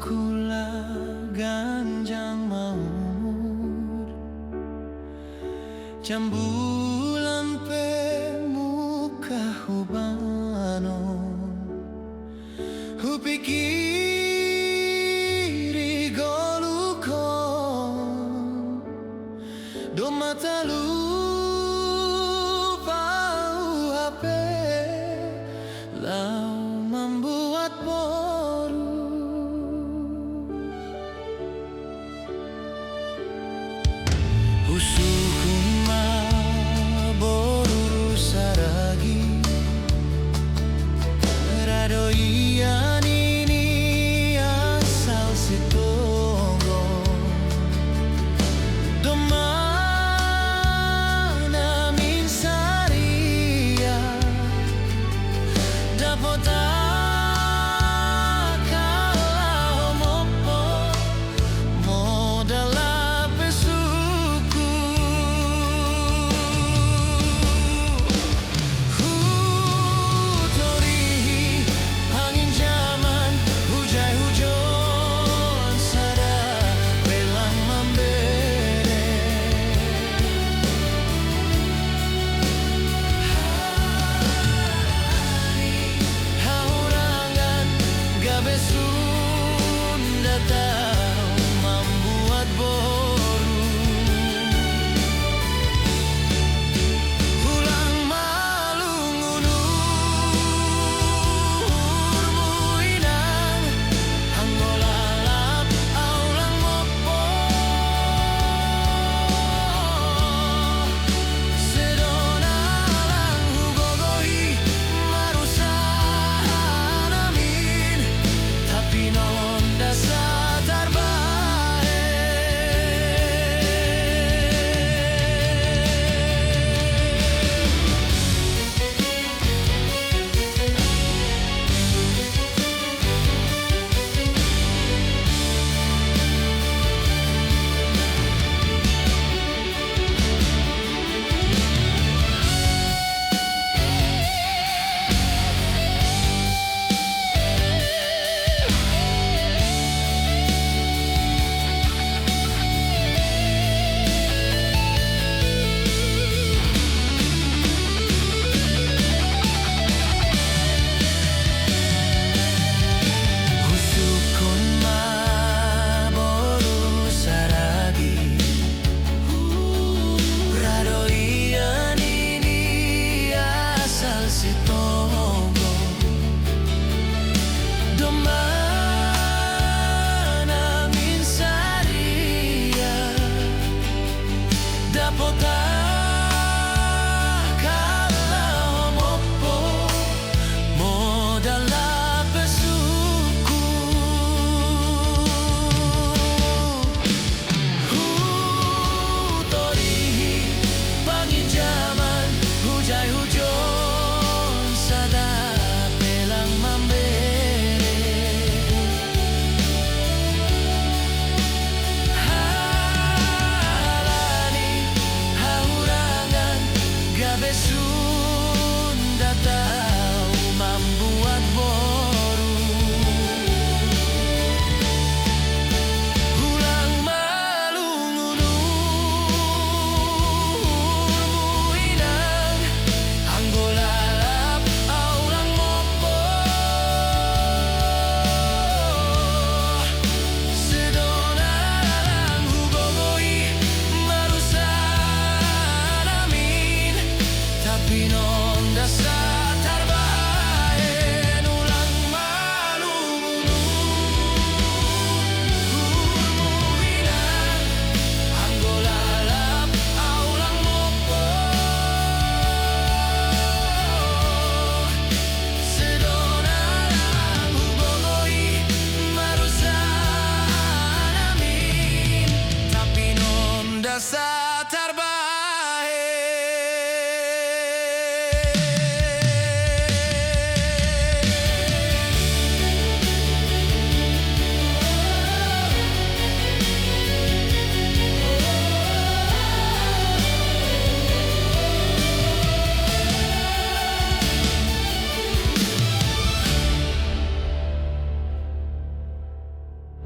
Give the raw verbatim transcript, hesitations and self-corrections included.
Kula ganjang maumur, jam bulan pe muka hubanon. Hupikiri golu kon, dong matalupa uhape, lau mambuat boru. Husukun ma boru Rusaragi, Rado Ian ini asal si Togo. Domana min saria, dapot akal lao moppo, modal la pe suku. Hutorihi pangin jaman, hujai hujon sada pelang mambere. Hahurangan gabe Sunda tau mambuat boru. Hulang malungun umurmu inang, anggo lalap au lang moppo. Sedona lang hugogohi marusaha namin, tapi non dasa tarbahen. Husukun ma boru Saragi, Rado Ian ini asal si Togo. Domana min saria, dapot akal lao moppo, modal la pe suku. Hutorihi pangin jaman, hujai hujon sada pelang mambere. Halani hahurangan gabe Sunda tau mambuat boru. Hulang malungun umurmu inang, anggo lalap au lang moppo. Sedona lang hugogohi marusaha namin, tapi non dasa tarbahen. Hulang malungun umurmu inang, anggo lalap au lang moppo. Sedona lang hugogohi marusaha namin, tapi non dasa